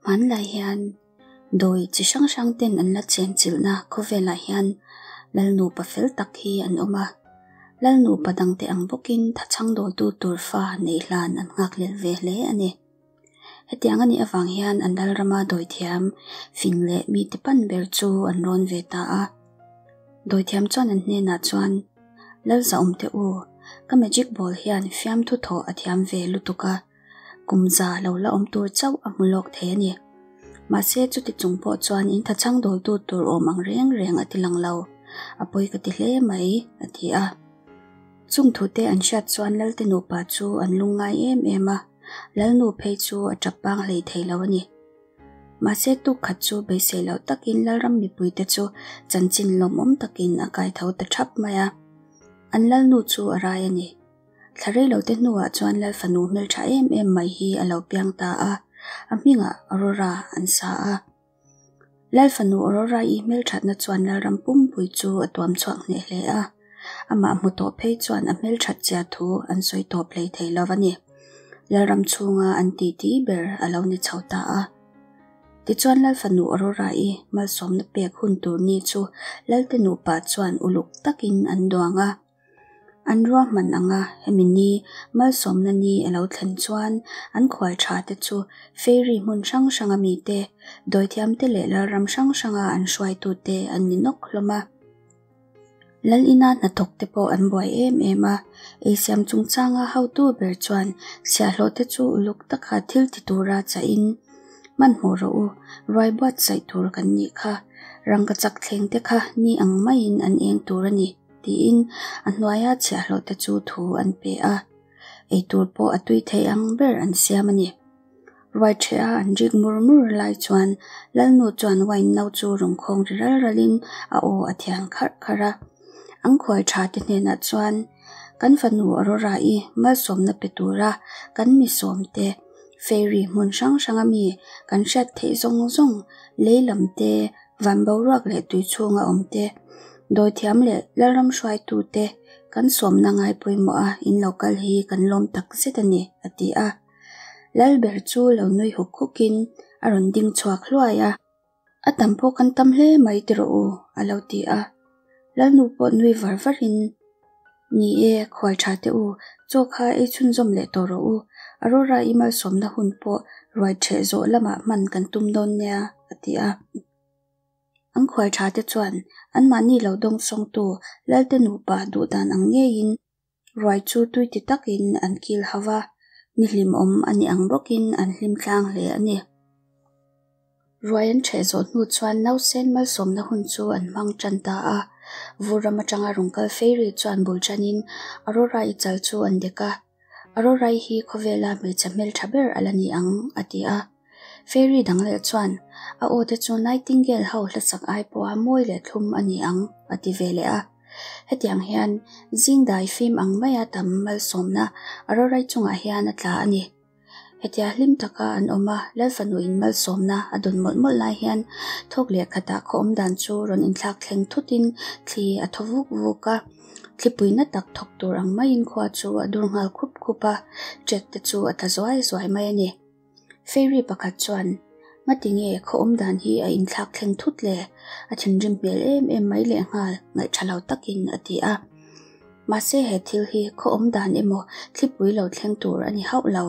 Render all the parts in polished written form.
Hmanlai hian dawi chi hrang hrang ten an la chenchilhna khawvelah hian lal nupa fel tak hi an awm a. Lal nupa dangte ang bawkin thachhang dawltu tur fa neih hlan an nghakhlel ve hle a ni. Hetiang a nih avang hian an lalrama dawithiam fing leh mite pan ber chu an rawn ve ta a. Dawithiam chuan an hnenah chuan, Lalzahawm teh u, ka magic ball hian fiamthu thawh a thiam ve lutuk a, kum za lo la awm tur chauh a hmu lawk thei a ni. Mahse chuti chung pawh chuan in thachhang dawltu tur awm ang reng reng a ti lang lo, a pawi ka ti hle mai, a ti a. Chung thute an hriat chuan Lalte nupa chu an lungngai em em a, Lalnu phei chu a tap pang hlei thei lo a ni. Mahse tuk khat chu beisei loh takin Lalram mipuite chu chanchin lawmawm takin a kai tho ta thap mai a. An Lalnu chu a rai a ni. Thla reilote hnuah chuan Lal fanu hmeltha em em mai hi a lo piang ta a, a hmingah Aurora an sa a. Lal fanu Aurora-i hmelthatna chuan Lalram pumpui chu a tuam chhuak hneh hle a, amah hmu tawh phei chuan a hmelthat zia thu an sawi tawp hlei thei lo a ni. Lalram chhunga an titi ber a lo ni chho ta a. Tichuan Lal fanu Aurora-i malsawmna pek hun tur ni chu Lalte nupa chuan uluk takin an duang a. An ruahman ang a, hemi ni malsawmna ni a lo thlen chuan an khual tha te chu fairy hmun hrang hranga mite, dawithiam te leh lalram hrang hranga an hruaitute an ni nawk hlawm a. Lal ina hnathawk te pawh an buai em em a, eisiam chungchanga hotu ber chuan chhiahhlawh te chu uluk taka thil ti tura chahin, Hmanhmawh rawh u, ruai buatsaih tur kan nih kha, rangkachak thleng te kha ni ang maiin an eng tur a ni. Tiin a hnuaia chhiahhlawhte chu thu an pe a, eitur pawh a tui thei ang ber an siam a ni. Ruai ṭheh a an rik mur mur lai chuan Lalnu chuan wine no chu rawn khawng ri ral ralin a aw a thian kharh kharh a. An khuai ṭha te hnenah chuan, Kan fanu Aurora-i malsawmna pe tura kan mi sawmte, fairy hmun hrang hranga mi kan hriat theih zawng zawng, lei lam te, van boruak leh tui chhunga awm te, Dawithiam leh Lalram hruaitute kan sawmna ngai pawimawh a in lo kal hi kan lawm tak zet a ni, a ti a. Lalber chu lo nui huk hukin a rawn ding chhuak hluai a. A tam pawh kan tam hle mai ti rawh u, a lo ti a. Lalnu pawh nui var varin, Ni e, khual tha teh u, chaw kha ei chhunzawm leh tawh rawh u. Aurora i malsawmna hun pawh ruai ṭheh zawh lamah hman kan tum dawn nia, a ti a. An khual tha te chuan anmahni lo dawngsawngtu Lalte nupa duh dan ang ngeiin ruai chu tui ti takin an kil hau va, ni hlimawm a ni ang bawkin an hlim tlang hle a ni. Ruai an ṭheh zawh hnu chuan nausen malsawmna hun chu an hmang ṭan ta a, vur ram aṭanga rawn kal fei ri chuan bul ṭanin Aurora-i chal chu an dek a, Aurora-i hi khawvela hmeichhe hmelṭha ber a la ni ang, a ti a. Fairy dang leh chuan, A aw te chu Nightingale ho hlasak ai pawha mawi leh thlum a ni ang, a ti ve leh a. Hetiang hian zing dai fim ang maia tam malsawmna Aurora-i chungah hian a tla a ni. Hetia hlim taka an awm a, Lalfanuin malsawmna a dawn mawlh mawlh lai hian thawk leh khatah khaw awm dan chu rawn inthlak thleng thutin thli a thaw vuk vuk a. Thlipui na tak thawk tur ang maiin khua chu a dur nghal khup khup a, ṭek te chu a tla zuai zuai mai a ni. Fairy pakhat chuan, Ngati nge khaw awm dan hi a inthlak thleng thut le? A thinrim hmel em em mai lehnghal, ngaihtha lo takin a ti a. Mahse he thil hi khaw awm dan emaw thlipui lo thleng tur a ni hauh lo.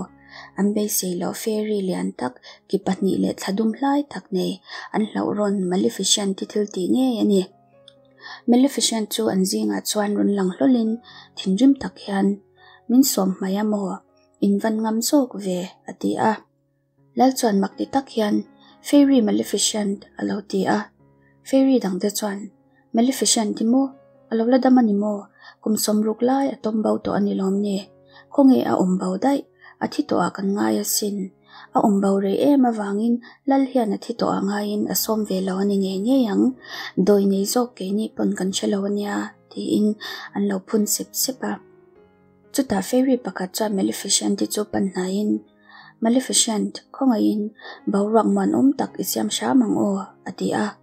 An beisei loh fairy lian tak ki pahnih leh thla dum hlai tak nei an hlauh rawn Maleficent i thil tih ngei a ni. Maleficent chu an zingah chuan rawn lang hlawlin thinrim tak hian, Min sawm hmai a maw? In van ngam zawk ve, a ti a. Lal chuan mak ti tak hian, Fairy Maleficent, a lo ti a. Fairy dangte chuan, Maleficent i maw? A lo la dam a ni maw? Kum sawmruk lai a tawm bo tawh a ni lawm ni? Khawnge a awm bo daih? A thi tawhah kan ngai asin. A awm bo rei em avangin Lal hian a thi tawhah ngaiin a sawm ve lo a ni ngei ngei ang. Dawi nei zawk keini pawn kan hre lo a nia, tiin an lo phun sep sep a. Chutah fairy pakhat chuan Maleficent-i chu pan hnaiin, Maleficent, khawngaihin boruak muanawm tak i siam hram ang aw, a ti a.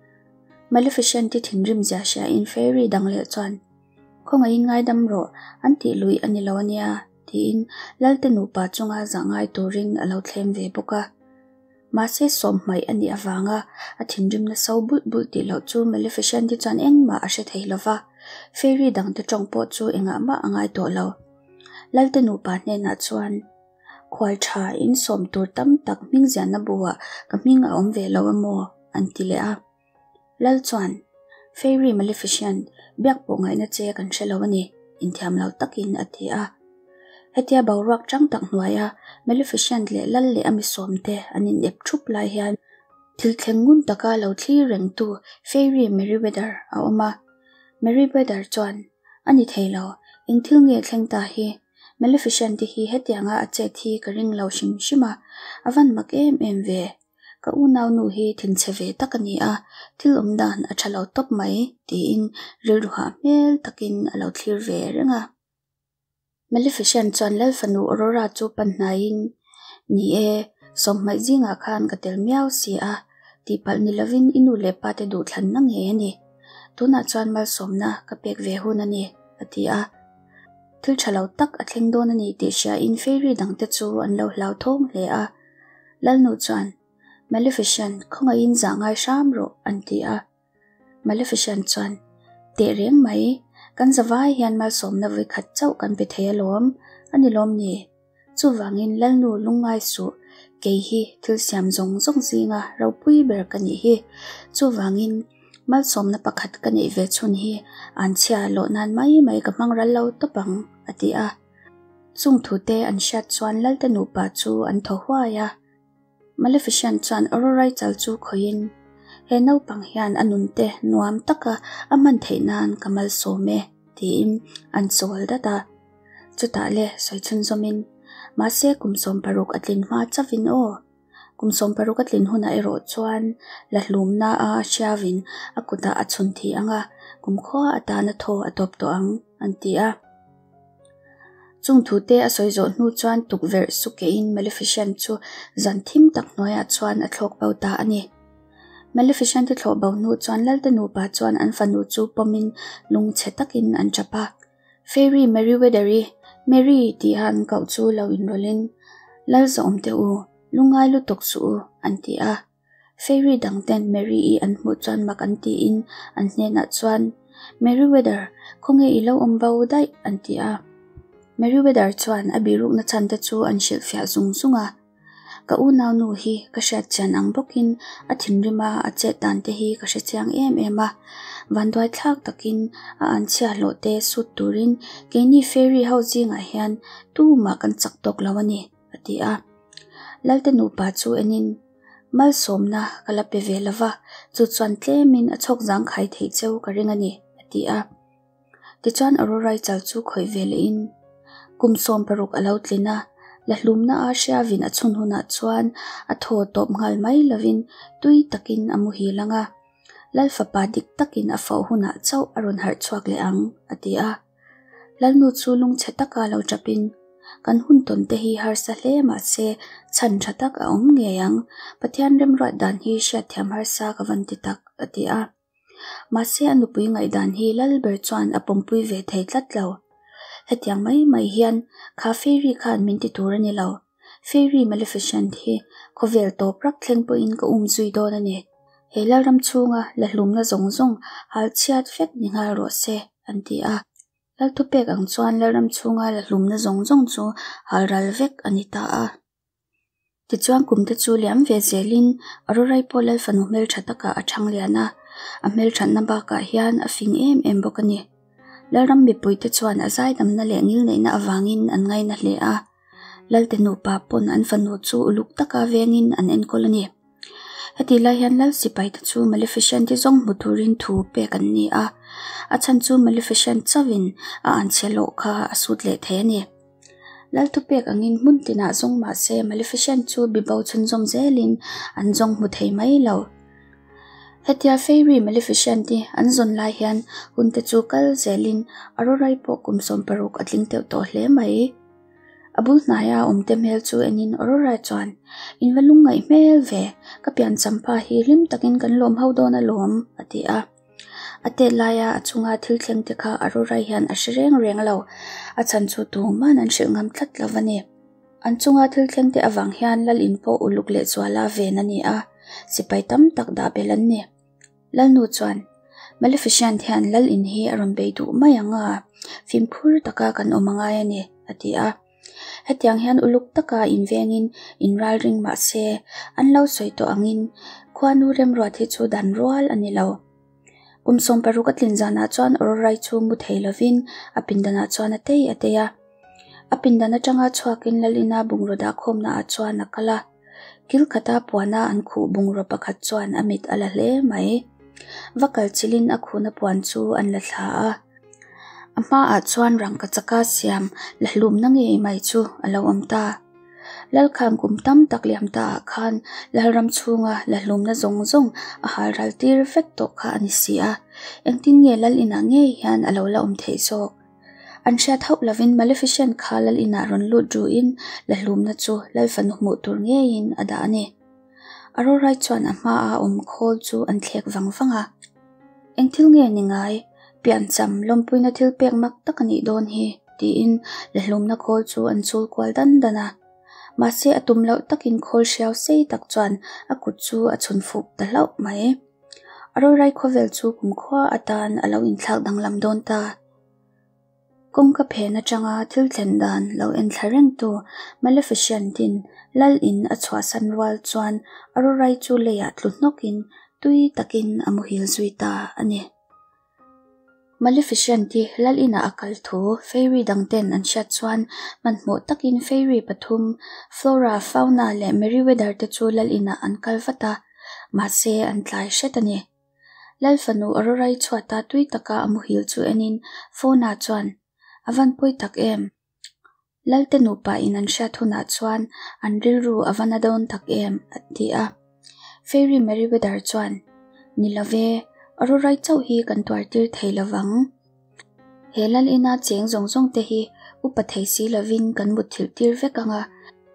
Maleficent-i thinrim zia hriain fairy dang leh chuan, Khawngaihin ngaidam rawh, an tih lui a ni lo a nia, tiin Lalte nupa chunga zah ngai turin a lo thlem ve bawk a. Mahse sawmhmaih a nih avanga a thinrimna so bulh bulh tih loh chu Maleficent-i chuan engmah a hre thei lova, fairy dangte tawng pawh chu engah mah a ngai tawh lo. Lalte nupa hnenah chuan khual tha in sawm tur tam tak hming ziahna buah ka hming a awm ve lo emaw an ti leh a. Lal chuan, Fairy Maleficent, biak pawh ngaihna che kan hre lo a ni, inthiam lo takin a ti a. Hetia boruak chang tak hnuaia Maleficent leh Lal leh a misawmte an inep thup lai hian thil thleng ngun taka lo thlir rengtu Fairy Merryweather a awm a. Merryweather chuan, A ni thei lo, eng thil nge thleng ta hi? Maleficent te hi hetianga a chet hi ka ring lo hrim hrim a, a van mak em em ve. Ka unaunu hi thinchhe ve tak a ni a, thil awm dan a tha lo tawp mai, tiin rilru hah hmel takin a lo thlir ve reng a. Maleficent chuan Lal fanu Aurora chu pan hnaiin, Ni e, sawmhmaih zingah khan ka tel miau si a, tihpalh ni lovin i nu leh pate duhthlanna ngei a ni. Tunah chuan malsawmna ka pek ve hun a ni, a ti a. Thil tha lo tak a thleng dawn a ni tih hriain fairy dangte chu an lo hlauthawng hle a. Lalnu chuan, Maleficent, khawngaihin zah ngai hram rawh, an ti a. Maleficent chuan, Teh reng mai, kan zavai hian malsawmna vawikhat chauh kan pe thei alawm, a ni lawm ni? Chuvangin Lalnu lungngai suh, kei hi thil siam zawng zawng zinga ropui ber ka nih hi. Chuvangin malsawmna pakhat ka neih ve chhun hi anchhia lawh nan mai mai ka hmang ral lo tawp ang, a ti a. Chung thute an hriat chuan Lalte nupa chu an thaw huai a. Maleficent chuan Aurora chal chu khawihin, He naupang hian a nunte nuam taka a hman theih nan ka malsawm e, tiin an chawl dat a. Chutah le sawi chhunzawmin, Mahse kum 16 a tlin hma chauhin aw. Kum 16 a tlin hunah erawh chuan la hlumna a hriavin a kutah a chhun thi ang a, kumkhua atana thaw a tawp tawh ang, an ti a. Chung thute a sawi zawh hnu chuan tukverh sukehin Maleficent chu zan thim tak hnuaiah chuan a thlawk bo ta a ni. Maleficent te thlawh bo hnu chuan Lalte nupa chuan an fanu chu pawmin lungchhe takin an tap a. Fairy Merryweather-i, Merry tiha an koh chu lo inrawlhin, Lal zawhawm teh u, lungngai lutuk suh u, an ti a. Fairy dangten Mary-i an hmuh chuan mak an tiin an hnenah chuan, Merryweather, khawnge i lo awm bo daih? an ti a. Merryweather chuan a birukna chhan te chu an hrilhfiah zung zung a. Ka unaunu hi ka hriat chian ang bawkin a thinrim a, a chet dan te hi ka hre chiang em em a. Vanduai thlak takin a anchhia hlawh te sut turin keini fairy ho zingah hian tumah kan chak tawk lo a ni, a ti a. Lalte nupa chu enin Malsawmna ka la pe ve lova, chu chuan tlemin a chhawk zangkhai theih cheu ka ring a ni, a ti a. Tichuan Aurora chal chu khawih ve lehin kum 16 a lo tlin a, la hlumna a hriavin a chhun hunah chuan a thaw tawp nghal mai lovin tui takin a muhil ang a, Lal fapa dik takin a fauh hunah chauh a rawn harh chhuak leh ang, a ti a. Lalnu chu lungchhe taka lo chapin, Kan hun tawn te hi harsa hle mahse chhan tha tak a awm ngei ang, Pathian remruat dan hi hriatthiam harsa ka van ti tak, a ti a. Mahse a nupui ngaihdan hi lal ber chuan a pawmpui ve thei tlat lo. Hetiang mai mai hian kha fairy khan min ti tur a ni lo. Fairy Maleficent hi khawvel tawp rak thleng pawhin ka um zui dawn a ni. He lalram chhunga la hlumna zawng zawng hal chhiat vek ni nghal rawh se, an ti a. Lal thupek ang chuan lalram chhunga la hlumna zawng zawng chu hal ral vek a ni ta a. Tichuan kum te chu liam ve zelin Arorai pawh lal fanu hmeltha takah a chhang lian a, a hmelthatna bakah hian a fing em em bawk a ni. Lalram mipuite chuan a zaidamna leh ngilneihna avangin an ngaina hle a. Lalte nupa pawn an fanu chu uluk taka vengin an enkawl a ni. Heti lai hian Lal sipaite chu Maleficent hi zawng hmu turin thu pek an ni a, a chhan chu Maleficent chauhin a anchhe lawh kha a sut leh thei a ni. Lal thupek angin hmun tinah zawng mah se Maleficent chu bibo chhunzawm zelin an zawng hmu thei mai lo. Hetia Fairy Maleficent hi an zawn lai hian hunte chu kal zelin Arorai pawh kum 16 a tling teuh tawh hle mai. A bul hnaia awmte hmel chu enin Aurora chuan, In va lungngaih hmel ve, ka piancham pa hi hlim takin kan lawm ho dawn alawm, a ti a. A tet laia a chunga thil thleng te kha Aurora hian a hre reng reng lo, a chhan chu tuman an hrilh ngam tlat lo a ni. An chunga thil thlengte avang hian lal in pawh uluk lehzuala ven a ni a, sipai tam tak dah belh an ni. Lalnu chuan, Maleficent hian lal in hi a rawn bei duh mai ang a, fimkhur taka kan awm a ngai a ni, a ti a. Hetiang hian uluk taka invengin inralring mah se, an lo sawi tawh angin khuanu remruat hi chu dan rual a ni lo. Kum 16 a tlin zanah chuan Aurorai chu mu thei lovin a pindanah chuan a tei a tei a. A pindan atanga chhuakin Lalina bungraw dahkhawmnaah chuan a kal a. Kil khata puana an khuh bungraw pakhat chuan a mit a la hle mai. Va kal chilhin a khuhna puan chu an la thla a. A hmaah chuan rangka chaka siam la hlumna ngei mai chu a lo awm ta. Lalkhan kum tam tak liam ta ah khan Lalram chhunga la hlumna zawng zawng a hal ral tir vek tawh kha a ni si a, engtin nge Lal inah ngei hian a lo la awm theih zawk? An hriat hauh lovin Maleficent kha Lal inah rawn lut ruin la hlumna chu Lal fanu hmuh tur ngeiin a dah a ni. Arorai chuan a hmaa awm khawl chu an thlek vang vang a. Eng thil nge ni ngai? Piancham lawmpuina thil pek mak tak a nih dawn hi, tiin lahlumna khawl chu an chul kual dan dan a. Mahse a tum loh takin khawl hriau sei tak chuan a kut chu a chhun fuh ta hlauh mai. A rawrai khawvel chu kumkhua atan a lo inthlak danglam dawn ta. Kawngka phen atanga thil thlen dan lo enthla rengtu Maleficent-in Lal in a chhuahsan rual chuan a rawrai chu leiah tlu hnawkin tui takin a muhil zui ta a ni. Maleficent-i Lal inah a kal thu Fairy dangten an hriat chuan hmanhmawh takin Fairy pathum, Flora, Fauna leh Merryweather te chu Lal inah an kal vat a, mahse an tlai hret a ni. Lal fanu Aurorai chhuata tui taka a muhil chu enin Fauna chuan, A van pawi tak em? Lalte nupa in an hriat hunah chuan an rilru a va na dawn tak em? a ti a. Fairy Merryweather chuan, Ni lo ve, Aurorai chauh hi kan tuartir thei lo vang. He lal ina cheng zawng zawng te hi upa thei si lovin kan mutthilh tir vek ang a,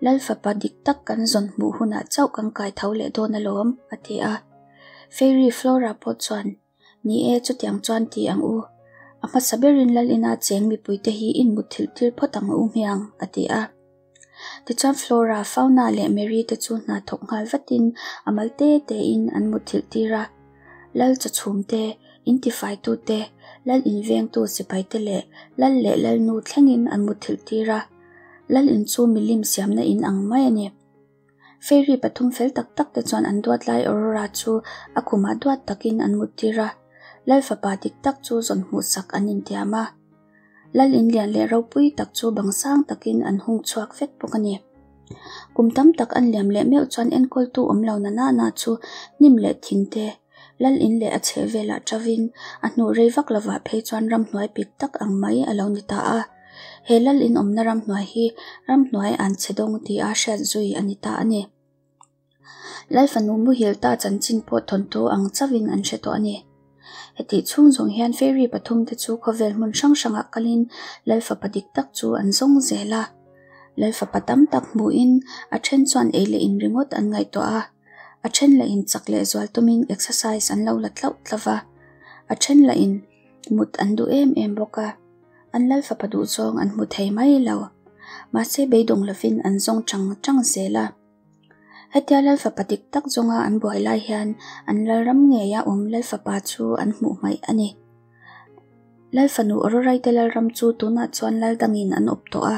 Lal fapa dik tak kan zawn hmuh hunah chauh kan kai tho leh dawn alawm, a ti a. Fairy Flora pawh chuan, Ni e, chutiang chuan ti ang u. A hmasa berin lal ina cheng mipuite hi in mutthilh tir phawt ang u hmiang, a ti a. Tichuan Flora, Fauna leh Mary te chu hna thawk nghal vatin a mal te tein an mutthilh tir a. Lal chawchhum te, intifaitu te, lal invengtu sipai te leh lal leh lalnu thlengin an mutthilh tir a. Lal in chu milim siamna in ang mai a ni. Fairy pathum fel tak tak te chuan an duat lai Aurora chu a khumah duat takin an muttir a. Lal fapa dik tak chu zawn hmuhsak an intiam a. Lal in lian leh ropui tak chu bang sang takin an hung chhuak vek bawk a ni. Kum tam tak an liam leh meuh chuan enkawltu awm lo na nana chu hnim leh thing te, lal in leh a chheh velah tavin a hnuh rei vak lovah phei chuan ramhnuai pik tak ang mai a lo ni ta a. He lal in awmna ramhnuai hi ramhnuai an chhe dawng tia hriat zui a ni ta a ni. Lal fanu muhil ta chanchin pawh thawnthu ang chauhin an hre tawh a ni. Hetih chhung zawng hian fairy pathum te chu khawvel hmun hrang hrangah kalin Lal fapa dik tak chu an zawng zel a. Lal fapa tam tak hmuhin a then chuan ei leh in ringawt an ngaihtuah a, a then lah in chak leh zual tumin exercise an lo la tlauh tlauh va, a then lah in mut an duh em em bawk a. An lal fapa duh zawng an hmu thei mai lo. Mahse beidawng lovin an zawng chang chang zel a. Hetia lal fapa dik tak zawnga an buai lai hian an lalram ngeia awm lal fapa chu an hmuh hmaih a ni. Lal fanu Auroraite lalram chu tunah chuan lal dangin an awp tawh a.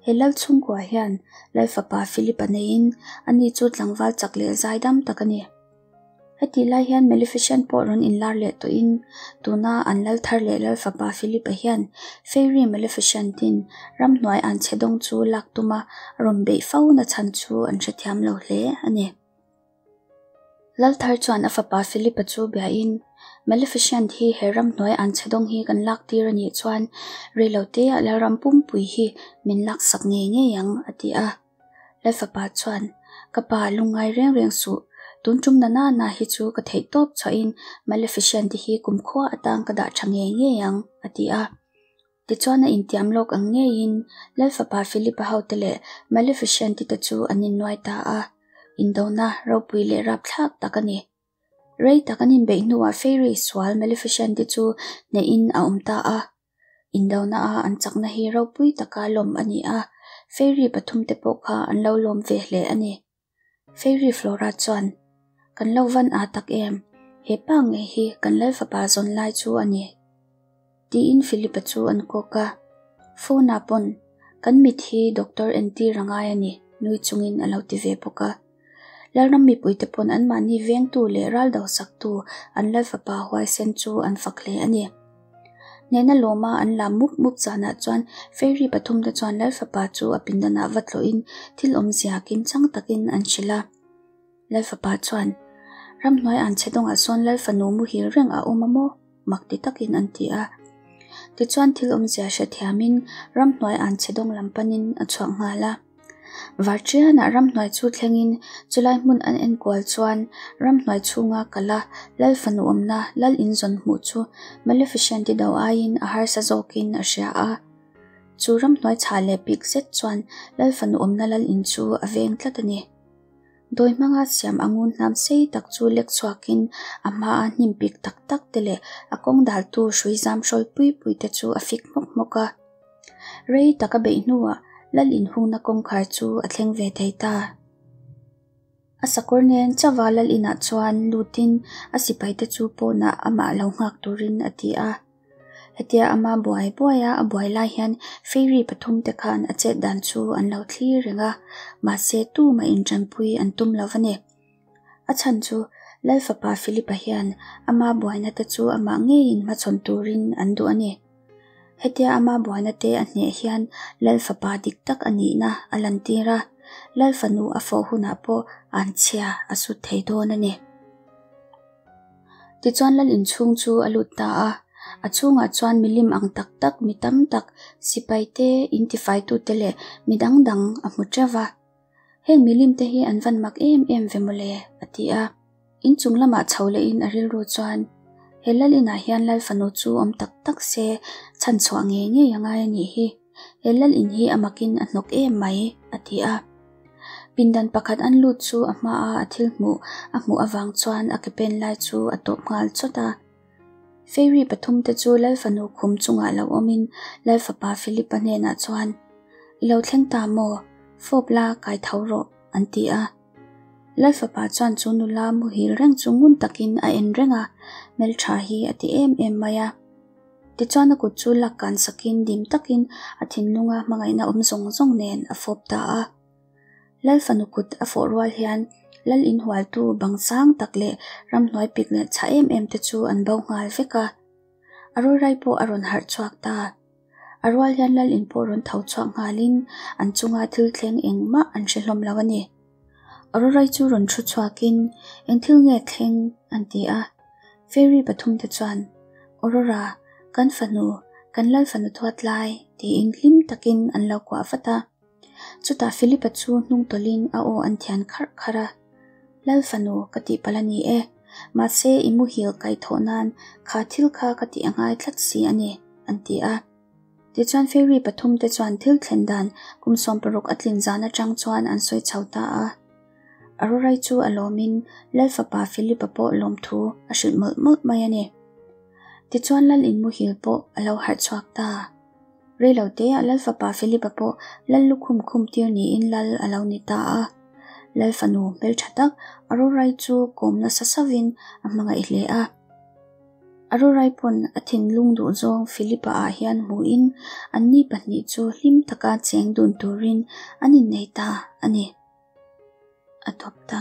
He lal chhungkua hian lal fapa Philip-a neiin ani chu tlangval chak leh zaidam tak a ni. Hetih lai hian Maleficent pawh rawn inlar leh tawhin tuna an lal thar leh lal fapa Philip-a hian Fairy Maleficent-in ramhnuai an chhe dawng chu lak tuma a rawn beih fo na chhan chu an hrethiam lo hle a ni. Lal thar chuan a fapa Philip-a chu biain, Maleficent hi he ramhnuai an chhe dawng hi kan lak tir a nih chuan reiloteah lalram pumpui hi min laksak ngei ngei ang, a ti a. Lal fapa chuan, Ka pa, lungngai reng reng suh. Tun tum na nana hi chu ka theih tawp chhuahin Maleficent hi kumkhua atang ka dah tha ngei ngei ang, a ti a. Tichuan a intiam lawk ang ngeiin Lal fapa Philip-a hote leh Maleficent-i te chu an innuai ta a. Indona ropui leh rapthlak tak a ni. Rei tak an inbeih hnuah Fairy sual Maleficent-i chu hnehin a awm ta a. Indona a an chakna hi ropui taka lawm a ni a, Fairy pathumte pawh kha an lo lawm ve hle a ni. Fairy Flora chuan, Kan lo van â tak em? He pa ngei hi kan Lalfapa zawn lai chu a ni. Tiin Philip-a chu an kawk a. Phone-ah pawn, Kan mit hi doctor entir a ngai a ni, nui chungin a lo ti ve bawk a. Lalram mipuite pawn anmahni vengtu leh ral dosaktu an Lalfapa huaisen chu an fak hle a ni. Hnehna lawma an lam mup mup zanah chuan Fairy pathumte chuan Lalfapa chu a pindanah va tlawhin thil awmzia kimchang takin an hrilh a. Lalfapa chuan, Ramhnuai an chhe dawngah sawn Lalfanu muhil reng a awm a maw? mak ti takin an ti a. Tichuan thil awmzia hrethiamin ramhnuai an chhe dawng lam panin a chhuak nghal a. Varṭianah ramhnuai chu thlengin chulai hmun an enkual chuan ramhnuai chhunga kal a, Lal fanu awmna Lal inzawn hmuh chu Maleficent-i do aiin a harsa zawkin a hria a. Chu ramhnuai chhah leh pik zet chuan Lal fanu awmna Lal in chu a veng tlat a ni. Dawi hmanga siam a ngun hnam sei tak chu lek chhuakin a hmaa hnim pik tak tak te leh a kawng daltu hrui zam hrawl pui pui te chu a fik hmawk hmawk a. Rei tak a beih hnuah Lal inhungna kawngkhar chu a thleng ve thei ta. A sakawr nen chauha Lal inah chuan lutin a sipaite chu pawnah amah lo nghak turin a ti a. Hetia ama buai buaia a buai lai hian fairy pathumte khan a chet dan chu an lo thlir reng a, mahse tumah intanpui an tum lo va ni. A chhan chu Lal fapa Philip-a hian ama buaina te chu amah ngeiin hmachhawn turin an duh a ni. Hetia ama buaina te a hneh hian Lal fapa dik tak a nihna a lantir a, Lal fanu a fawh hunah pawh anchhia a sut thei dawn a ni. Tichuan Lal inchhung chu a lut ta a, a chhungah chuan milim ang tak tak mi tam tak, sipai te, intifaitute leh mi dang dang a hmu teuh va. Heng milim te hi an van mak em em ve mawle, a ti a. Inchung lamah chho lehin a rilru chuan, He Lal inah hian Lal fanu chu awm tak tak se, chhan chhuah ngei ngei a ngai a nih hi. He Lal in hi a makin a hnawk em mai, a ti a. Pindan pakhat an lut chu a hmaa a thil hmuh a hmuh avang chuan a ke pen lai chu a tawp nghal chawt a. Fairy pathumte chu Lal fanu khum chungah lo awmin Lal fapa Philip-a hnenah chuan, I lo thleng ta maw? Fawp la kai tho rawh, an ti a. Lal fapa chuan chu nula muhil reng chu ngun takin a en reng a, hmeltha hi a ti em em mai a. Tichuan a kut chu lak kan sakin dim takin a thinlunga hmangaihna awm zawng zawng nen a fawp ta a. Lal fanu kut a fawh rual hian Lal inhualtu bang sang tak leh ramhnuai pik leh chhah em em te chu an bo nghal vek a. A rualrai pawh a rawn harh chhuak ta. A rual hian Lal in pawh rawn tho chhuak nghalin an chunga thil thleng engmah an hre hlawm lo a ni. Aurora-i chu rawn thu chhuakin, Eng thil nge thleng? an ti a. Fairy pathumte chuan, Aurora, kan fanu, kan lal fanu thuat lai, tiin hlim takin an lo kuah vat a. Chutah Philip-a chu hnung tawlhin a aw an thian kharh kharh a, Lal fanu, ka tihpalh a ni e. Mahse, i muhil kaihthawh nan kha thil kha ka tih a ngai tlat si a ni, an ti a. Tichuan Fairy pathumte chuan thil thlen dan kum 60 a tlin zan atang chuan an sawi chho ta a. Arorai chu a lawmin Lal fapa Philip-a pawh lawmthu a hrilh mawlh mawlh mai a ni. Tichuan Lal in muhil pawh a lo harh chhuak ta. Reilo teah Lal fapa Philip-a pawh Lal lukhum khum tir niin Lal a lo ni ta a. Lal fanu hmeltha tak Arorai chu kawm nasa sauvin a hmangaih hle a. Arorai pawn a thinlung duhzawng Philip-a ah hian hmuhin anni pahnih chu hlim taka cheng dun turin an innei ta a ni. A tawp ta.